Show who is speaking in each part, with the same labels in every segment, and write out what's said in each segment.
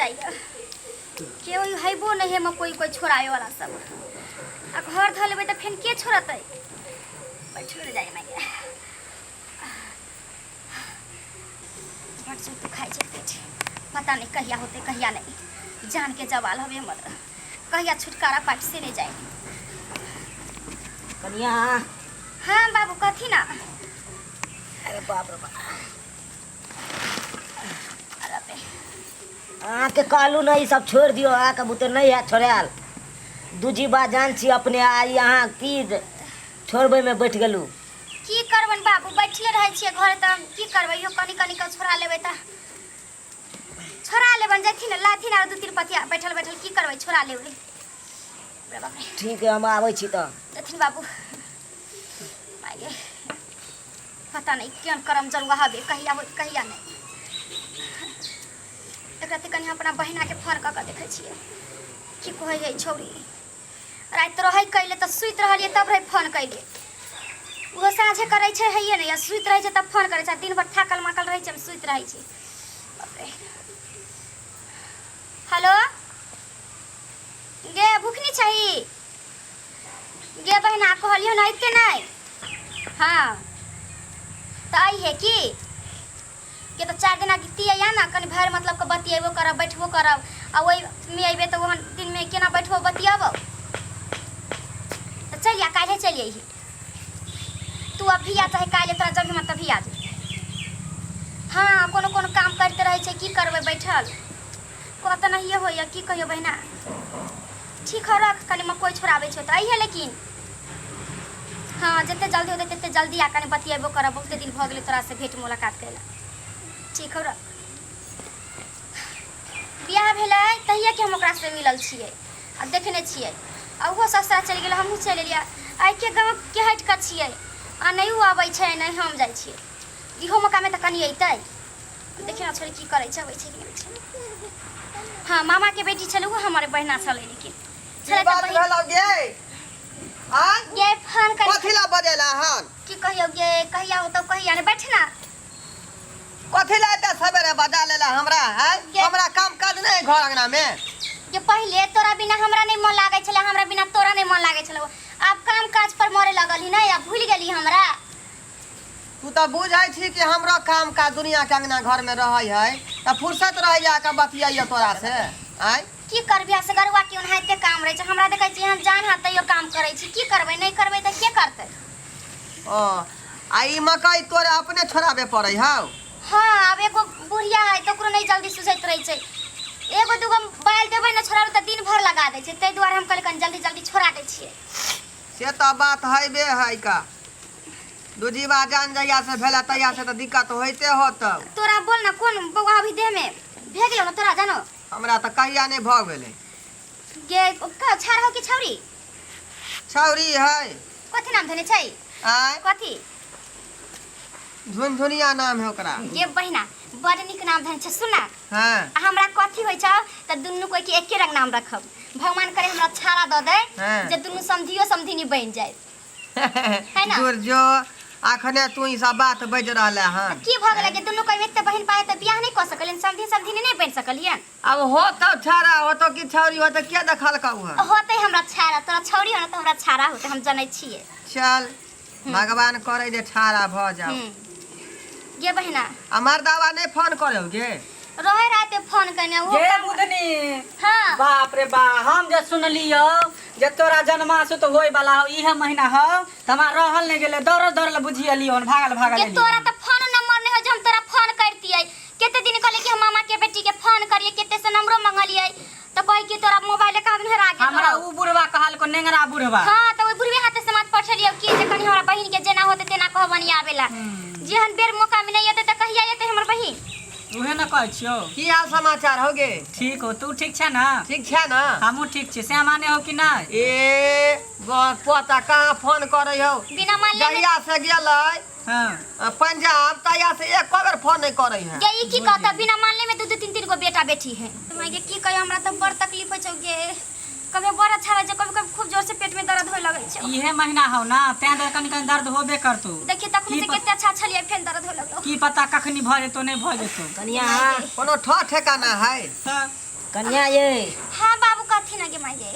Speaker 1: जाइए केओ हेबो नहीं है कोई कोई छोड़ावे वाला सब आ घर धऽ लेबै तऽ फेन के छोड़तै बैठलो नहि जाइए माय बड़ जोर दुखाइ छै पेट पता नहीं कहिया होतै कहिया नहीं जान के जवाल हवे हमर कहिया छुटकारा पाबि से नहीं जाए
Speaker 2: कनिया
Speaker 1: हाँ बाबू कथी ना
Speaker 2: अरे बाप रे बाप
Speaker 1: अरे बे
Speaker 2: अहाँके कहलहुँ ने ई सब छोड़ि दियौ अहाँके बुते नहि हैत छोड़ायल दूजी बात जान छी अपने आइ अहाँ की छोड़बैमे बैठ गेलहुँ
Speaker 1: की करबन बाबू बैठले रहै छियै घरे तऽ हम की करबै इहो कनि कनि कऽ छोड़ा लेबै तऽ छोड़ा लेबन जथिन लाथिन आर दू तीन पतिया बैठल बैठल की करबै छोड़ा लेबै रे बाप रे
Speaker 2: ठीक है हम आबै छी तऽ
Speaker 1: जथिन बाबू माय गे पता नहीं केहन करम जरुआ हबे कहिया होत कहिया नहीं एकरा तऽ कनि अपना बहिना के फोन कऽ कऽ देखै छियै की कहै है छौड़ी राति रहै कैले तऽ सुति रहलियै तब रहै फोन कैले ओहो साँझे करै छै हैये नहि आ सुति रहै छै तब फोन करै छै आ दिन भरि थाकल माकल रहै छै हम सुति रहै छी बाप रे हेलो गे भुखनी छही गे बहिना कहलियौ ने अइते नहि हँ तऽ अइहे की के तऽ चारि दिना गीतियै या ने कनि भरि मतलब के बतियेबो करब बैठबो करब आ ओहिमे अयबै तऽ ओहन दिनमे केना बैठबो बतियेबो तऽ चलि आ काल्हि चलि अइहे तू अभी आ चाहे काल्हि तोरा जब मन तभी आ जा हँ कोनो कोनो काम करिते रहै छै की करबै बैठल कह तऽ नहिए होइए की कहियौ बहिना ठीक हौ रख कनि मकइ छोड़ाबै छौ तऽ अइहे लेकिन हँ जते जल्दी होतै तते जल्दी आ कनि बतियेबो करब बहुते दिन भऽ गेलै तोरासँ भेँट मुलाकात कयला ठीक हौ रख बियाह भेलै तहिएके हम ओकरासँ मिलल छियै आ देखने छियै आ ओहो ससुरा चलि गेलै हमहूँ चलि एलियै आइके गाँवके हटि कऽ छियै आ नहि ओ अबै छै नहि हम जाइ छियै इहो मौकामे तऽ कनि अयतै देखियौ ने छोरी की करै छै अबै छै कि नहि अबै छै हँ मामाके बेटी छलै ओहो हमर बहिना छलै लेकिन
Speaker 3: की
Speaker 1: छलै तऽ
Speaker 3: बात
Speaker 1: बहिन
Speaker 3: भेलौ गे आय
Speaker 1: गे फोन कर
Speaker 3: कथी ला बजेला हन
Speaker 1: की कहियौ गे कहिया होतौ कहिया ने बैठ ना
Speaker 3: कथी ला एते सवेरे बजा लेला हमरा है
Speaker 1: गे-
Speaker 3: हमरा काम काज नहीं घर अंगना में
Speaker 1: जे पहिले तोरा बिना हमरा नहीं मन लागै छलै हमरा बिना तोरा नहीं मन लागै छलै आब काम काज पर मरे लगलही नहीं आब भूल गेली हमरा
Speaker 3: तू तऽ बुझै छी कि हमरो काम काज दुनिया के अंगना घर में रहै है तऽ फुर्सत रहै जा के बतियाइयो तोरा से आय
Speaker 1: की करबी असगरुआ के ओनाहिते काम रहै छै हमरा देखै छी हम जान हाथ तैयो काम करै छी की करबै नहि करबै तऽ के करतै
Speaker 3: ओ आ ई मकई तोरे अपने छोड़ाबे पड़ै हौ
Speaker 1: हँ आब एगो बुढ़िया है तऽ ओकरो नहि जल्दी सुझैत रहै छै एगो दूगो बालि देबै ने छोड़ाबै तऽ दिन भरि लगा दै छै ताहि दुआरे हम कहलियै कनि जल्दी जल्दी छोड़ा दै छियै
Speaker 3: से तऽ बात हैबे है का दूजीबा जान जहिया से भेला तहिया से तऽ दिक्कत होइते होतौ
Speaker 1: तोरा बोल ना कोन बौआ अभी देह में भे गेलो ना तोरा जानो
Speaker 3: हमरा तऽ कहिया नहि भऽ गेलै
Speaker 1: गे का छाड़ हो कि छौरी
Speaker 3: छौरी है
Speaker 1: कथी नाम धने छै
Speaker 3: आय
Speaker 1: कथी
Speaker 3: झुनझुनिया नाम है ओकरा
Speaker 1: गे बहिना बड़ नीक नाम धने छै सुना
Speaker 3: हाँ
Speaker 1: आ हमरा कथी होइ छौ तऽ दुनू कोई के एके रंग नाम रखब भगवान करे हमरा छाड़ा दऽ दे
Speaker 3: हाँ।
Speaker 1: जे दुनू समधियो समधिनी बनि जाए है ना?
Speaker 3: दुर्जो अखने तू ई सब बात बाजि रहले हन
Speaker 1: की भऽ गेलै कि दुनू कोई एते बहिन पाए तऽ बियाह नहि कऽ सकलियन समधी समधिनी नहि बनि सकलियन
Speaker 3: अब होतो छाड़ा होतो कि छौरी होतो के देखलकौ हन
Speaker 1: होतै हमरा छाड़ा तोरा छौरी हो ना तऽ हमरा छाड़ा होतै हम जनै छियै
Speaker 3: चल भगवान करे जे छाड़ा भऽ जाओ
Speaker 1: हम्म। गे बहिना
Speaker 3: आ मर्दावा नहि फोन करे गे
Speaker 1: रहे राते फोन कने वो
Speaker 4: गे
Speaker 1: काम-
Speaker 4: बुधनी
Speaker 1: हाँ
Speaker 4: बाप रे बा हम जे सुनलियो जे तोरा जन्मासु तो होय वाला हो इहे महीना हो त हमरा रहल नहीं गेले दौड़ दौड़ ले बुझी एलियो हन भागल भागल
Speaker 1: के
Speaker 4: एलियो
Speaker 1: तोरा त फोन नंबर नहीं हो जे हम तोरा फोन करतियै कते दिन कहले कि हम मामा के बेटी के फोन करिए कते से नंबरो मंगलियै त कहै कि तोरा मोबाइल कहाँ दिन हेरा गेल
Speaker 4: हमरा
Speaker 1: रहौ।
Speaker 4: उ बुढ़वा कहल को नेंगरा बुढ़वा
Speaker 1: हाँ त ओइ बुढ़वे हाथे समाज पठेलियै कि जे कनी हमरा बहिन के जेना होते तेना कहबनी आबेला जेहन बेर मौका में नहीं एते त कहिया एते हमर बहिन
Speaker 4: उहे न कहै छियौ
Speaker 3: की हाल समाचार हो गे
Speaker 4: ठीक हो तू ठीक छै ना
Speaker 3: ठीक छै ना
Speaker 4: हमहूँ ठीक छी श्यामा ने हो कि नहि
Speaker 3: ए पोता कहाँ फोन करे हो
Speaker 1: बिना मान ले
Speaker 3: जहिया से गेलै
Speaker 4: हाँ
Speaker 3: पंजाब तहिया से एको बेर फोन नहीं करे है
Speaker 1: गे ई की कहता बिना मानले में दू दू तीन तीन गो बेटा बेटी है माय गे की कहियो हमरा तऽ बड़ तकलीफ होइ छौ गे कभी बड़ अच्छा रहै छै कभी कभी खूब जोर से पेट में दर्द होए लगै छै
Speaker 4: इहे महीना हौ ना तें दुआरे कनी कनी दर्द होबे करतौ
Speaker 1: देखिए तखन
Speaker 4: की
Speaker 1: से कते अच्छा छलियै फेर दर्द होए लगलो
Speaker 4: की पता कखनी भऽ जेतौ नहि भऽ जेतौ
Speaker 2: कनिया
Speaker 3: कोनो ठो ठेकाना है
Speaker 4: तऽ
Speaker 2: कन्या ये।
Speaker 1: हाँ बाबू, कथी ना गे माइये?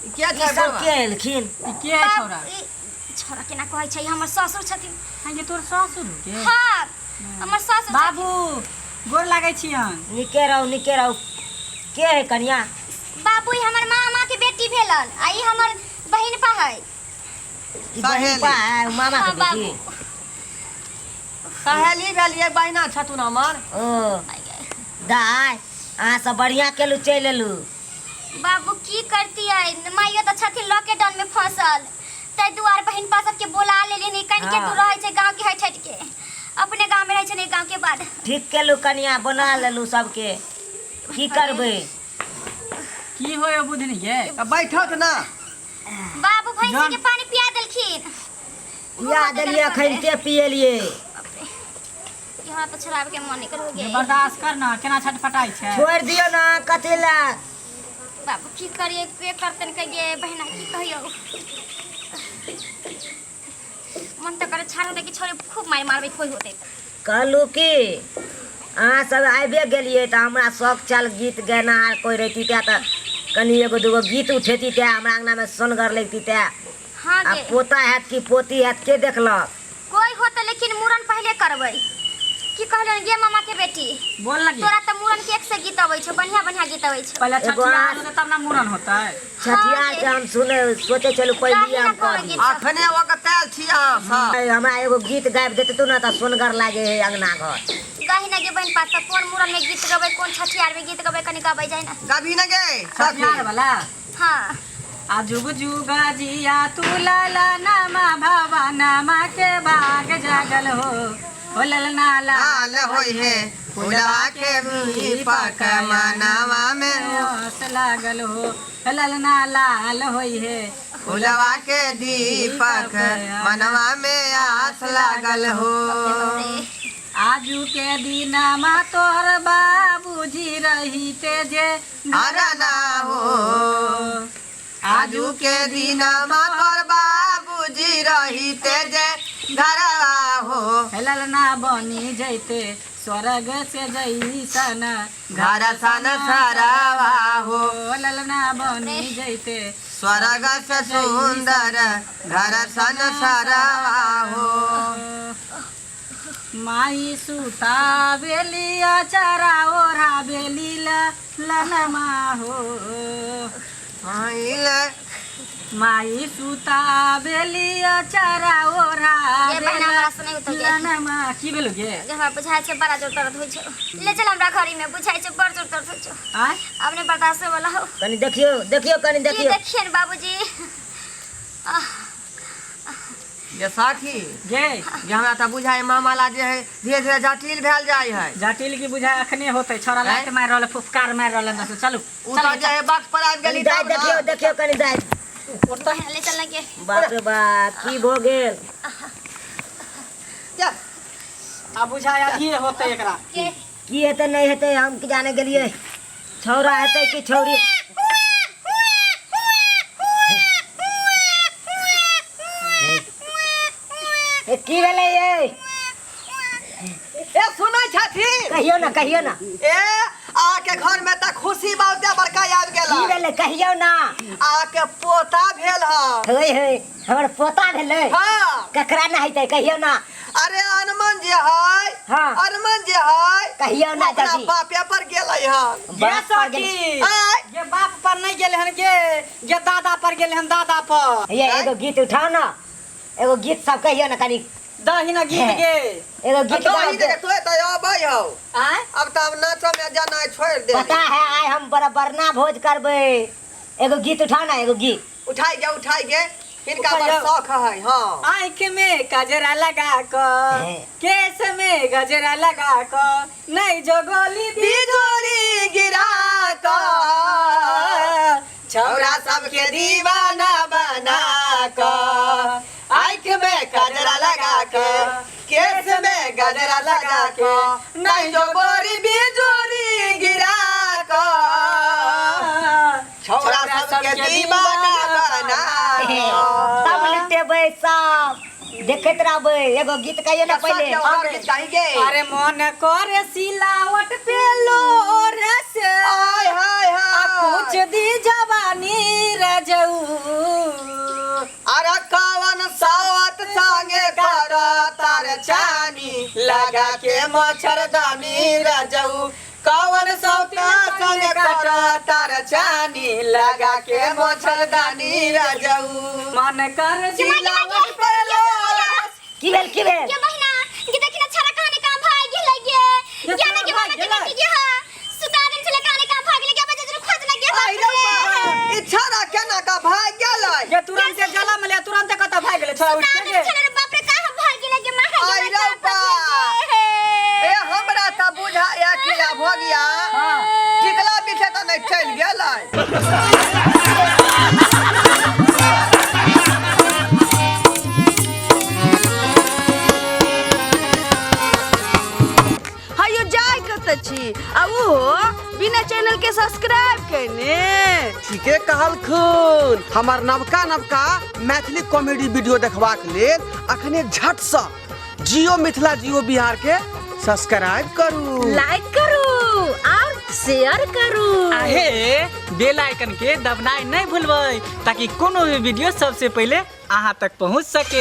Speaker 3: ई के
Speaker 2: ई
Speaker 3: छै
Speaker 2: सब
Speaker 3: बौआ?
Speaker 2: के एलखिन?
Speaker 4: ई के है छौड़ा?
Speaker 1: ई छौड़ा केना कहै छै, ई हमर ससुर छथिन।
Speaker 4: हाँ, ये तोर ससुर हो के?
Speaker 1: हाँ, हमर ससुर।
Speaker 4: बाबू, गोर लागै छियन।
Speaker 2: निके रहू, निके रहू। के है कन्या?
Speaker 1: बाबू, ई हमर मामा के बेटी भेलन आ ई हमर बहिन पा है।
Speaker 2: ई
Speaker 3: सहेली।
Speaker 2: बहिनपा है, मामा के
Speaker 1: हाँ,
Speaker 2: बेटी?
Speaker 1: बाबू।
Speaker 3: सहेली भेलियै, बहिना छथुन हमर।
Speaker 2: ओ दाय, अहाँ सब बढ़िया केलू, चलि एलू।
Speaker 1: बाबू, की करतियै, माइयो तऽ छथिन लॉकडाउन में फंसल, ताहि दुआरे बहिन पा सबके बोला लेली। नहीं कनिके
Speaker 2: हाँ।
Speaker 1: दूर रहै छै गाँव के, हटि हटि के अपने गाँव में रहै छै, नहीं गाँव के बाद।
Speaker 2: ठीक केलू कनिया, बना लेलू सबके, की करबै?
Speaker 4: की होय बुधनी गे?
Speaker 3: तऽ बैठत ना।
Speaker 1: बाबू, भैंसी
Speaker 4: जान।
Speaker 1: के पानी पिया देलखिन?
Speaker 2: पिया देलियै, अखन ते पियलियै।
Speaker 1: यहाँ तऽ छोड़ाबे के मन नहीं कर हो
Speaker 4: ये
Speaker 1: गए।
Speaker 4: बर्दाश्त कर ना, केना छटपटाइ छै।
Speaker 2: छोड़ि दियौ ने, कथी लए?
Speaker 1: बाबू, की करिए, के करतन कहिए बहिना, की कहियो, मन तऽ करे छाड़ो दे के छोड़े, खूब मारि मारबै कोइ होतै तऽ।
Speaker 2: कहलू कि अहाँ सब आबिए गेलियै तऽ हमरा शौक छल गीत गेनाहार कोइ रहिती तऽ कनि एगो दूगो गीत उठेती तऽ हमरा अङ्गनामे सोनगर लगिती तऽ।
Speaker 1: हाँ।
Speaker 2: आ
Speaker 1: गे।
Speaker 2: पोता हैत कि पोती हैत, के देखलक?
Speaker 1: कोइ होतै, लेकिन मूड़न पहिले करबै। की कहलियन गे मामा के बेटी?
Speaker 4: बोल लगी।
Speaker 1: तोरा तऽ मूड़न के एक से गीत अबै छौ, बढ़िया बढ़िया गीत अबै छौ।
Speaker 4: पहिले
Speaker 2: एगो
Speaker 4: छठियार
Speaker 2: आस-
Speaker 4: होतै तब ना मूड़न होतै।
Speaker 2: छठियार के हम सुने सोचै छलहुँ पहिले हम कऽ दी।
Speaker 3: अखने ओकर तेल छी अहाँ सब।
Speaker 2: हमरा एगो गीत गाबि देते तू ने तऽ सोनगर लागे है अंगना घर।
Speaker 1: गही ना गे बहिन पात, कोन मूड़न में गीत गबै, कोन छठियार में गीत गबै, कनि गबै जाइ ना।
Speaker 3: कभी न गे सखी।
Speaker 4: छठियार वाला?
Speaker 1: हाँ।
Speaker 4: आ जुग जुग जिया तू लाला नामा भवनमा के भाग जागल हो, हो ललना
Speaker 3: लाल होय हे फुलवा के दीपक मनावा में
Speaker 4: आस लागल हो, ललना लाल होई हे।
Speaker 3: फुलवा के दीपक मनवा में आस लागल हो।
Speaker 4: आजू के दिनमा तोहर बाबूजी रहिते जे
Speaker 3: अरे ना हो, आजू के दिनमा तोर बाबूजी रहिते जे घरवा हो।
Speaker 4: ललना बनी जैते स्वर्ग से जैसन
Speaker 3: घर सन सरवा हो।
Speaker 4: ललना बनी जैते
Speaker 3: स्वर्ग से सुंदर घर सन सरवा हो।
Speaker 4: माई सुता बेली अचारा ओढ़ा बेली ललनमा हो।
Speaker 3: आइल।
Speaker 4: माई सुता बेली अचारा ओढ़ा
Speaker 1: गे बहिना, हमरा से नहि होतौ गे।
Speaker 4: ललनमा की भेलो गे?
Speaker 1: गे, हमरा बुझाइ छै बड़ा जोर दर्द होइ छौ, ले चल हमरा घरी में, बुझाइ छै बड़ जोर दर्द होइ छौ।
Speaker 4: आय?
Speaker 1: आब नहि बर्दाश्त होय वाला हो।
Speaker 2: कनि देखियौ, देखियौ, कनि
Speaker 1: की?
Speaker 2: देखियौ।
Speaker 1: देखियन बाबूजी, आह।
Speaker 3: ये सखी।
Speaker 4: गे।
Speaker 3: जे हमरा तऽ बुझाइ मामला जे है धीरे धीरे जटिल भेल जाइ है।
Speaker 4: जटिल की बुझाइ, अखने होतै। छोरा लाइट मारि रहल, फुफकार मारि रहल अंदर से। चलू।
Speaker 3: उ तऽ जे है वक्त पर आबि
Speaker 2: कनि
Speaker 3: गेली
Speaker 2: दाइ
Speaker 3: तब ना।
Speaker 2: देखियौ, देखियौ कनि दाइ।
Speaker 1: बहिना, ले चल गे।
Speaker 2: बाप रे बाप, की भऽ गेल?
Speaker 3: जा।
Speaker 4: आ बुझाइ अभिये होतै एकरा।
Speaker 1: के?
Speaker 2: की हेतै, नहि हेतै, हम की जाने गेलियै, छौड़ा हेतै कि छौड़ी? ए, की भेलै ये?
Speaker 3: ए, सुनै छथिन?
Speaker 2: कहियौ ने, कहियौ ने।
Speaker 3: ए, अहाँके घर में तऽ खुशी बहुते बड़का आबि
Speaker 2: की
Speaker 3: गेल।
Speaker 2: भेलै, कहियौ ना।
Speaker 3: अहाँके पोता भेल ह।
Speaker 2: होय होय, हमर पोता भेलै?
Speaker 3: हाँ।
Speaker 2: ककरा ना हेतै, कहियौ ना।
Speaker 3: अरे, हनुमान जे है।
Speaker 2: हाँ।
Speaker 3: हनुमान जे है।
Speaker 2: कहियौ ना।
Speaker 3: अपना
Speaker 2: जल्दी।
Speaker 3: बापे पर गेलै हन।
Speaker 4: गे
Speaker 2: बाप पर गेलै।
Speaker 4: सखी।
Speaker 3: आय।
Speaker 4: गे, बाप पर नहीं गेले हन गे, गे दादा पर गेले हन, दादा पर।
Speaker 2: ये एगो गीत उठाओ ना, एगो गीत सब कहियौ ना कनि।
Speaker 4: दही ना गीत गे।
Speaker 2: एगो गीत गाओ।
Speaker 3: दही देखे तो तऽ अबै हौ।
Speaker 4: आय?
Speaker 3: अब तऽ अब नाचो में जाना छोड़ि दे।
Speaker 2: पता है, आइ हम बराबर ना भोज करबै। एगो गीत उठाओ ना, एगो गीत।
Speaker 3: उठाइ गे, उठाइ गे, हिनका बड़
Speaker 4: उठाइयौ।
Speaker 3: शौक है, हाँ।
Speaker 4: आँख में गजरा लगा क, केस में गजरा लगा क, नहीं जो गोली
Speaker 3: बिजोरी गिरा कऽ छौरा सबके दीवाना बना कऽ, आँख में गजरा लगा के, केस में गजरा लगा के, नहीं जो गोरी बिजोरी गिरा कऽ छौरा सबके दीवाना बना कऽ।
Speaker 2: सब लुटेबै सब। देख। देखैत रहबै। एगो गीत कहियो ना पहिले।
Speaker 3: और गीत गाएंगे।
Speaker 4: अरे मन करे सिलावट पे लोर से,
Speaker 3: हाय हाय
Speaker 4: आ
Speaker 3: हाय।
Speaker 4: कुछ दी जवानी रजऊ।
Speaker 3: अरे कवन सावत संगे कर तार चानी लगा के मच्छरदानी रजऊ, कवन सौता संगे कर तार चानी लगा के मच्छरदानी रजऊ।
Speaker 4: मन कर
Speaker 3: सिलावट पे लोर।
Speaker 2: की भेल, की भेल?
Speaker 1: ये बहिना कि देखि ना छरा कहानी कहाँ भाग गेलै गे।
Speaker 4: ये
Speaker 1: ये ना
Speaker 4: छौड़ा
Speaker 1: के
Speaker 4: भाग
Speaker 1: मामा के
Speaker 4: गेलै?
Speaker 1: बेटी गे, हाँ सुता देन छले कहानी कहाँ भाग गेलै गे, बजे जरूर खोज ना गे।
Speaker 3: आई रे बा, ई छाड़ा केना का भाग गेलै?
Speaker 4: ये तुरंत जला मिले, तुरंत कतऽ भाग गेलै छोड़ा उठ
Speaker 1: सुता
Speaker 4: के
Speaker 1: देन
Speaker 4: गे।
Speaker 1: छले रे, बाप रे, कहाँ भाग गेलै गे माँ।
Speaker 3: आई रे बा। ए हमरा तऽ बुझाया कि आ भगिया
Speaker 4: हाँ।
Speaker 3: टिकला पीछे तऽ नहि चलि गेलै।
Speaker 5: हयो जाय कतऽ छी आ ओहो बिना चैनल के सब्सक्राइब केने?
Speaker 6: ठीके कहलखुन। हमर नवका नवका मैथिली कॉमेडी वीडियो देखबाक लेल अखने झटसँ जियो मिथिला जियो बिहार के सब्सक्राइब करू,
Speaker 5: लाइक करू और शेयर करू।
Speaker 4: आहे बेल आइकन के दबनाइ नहीं भूलबै ताकि कोनो भी वीडियो सबसे पहले अहाँ तक पहुँच सके।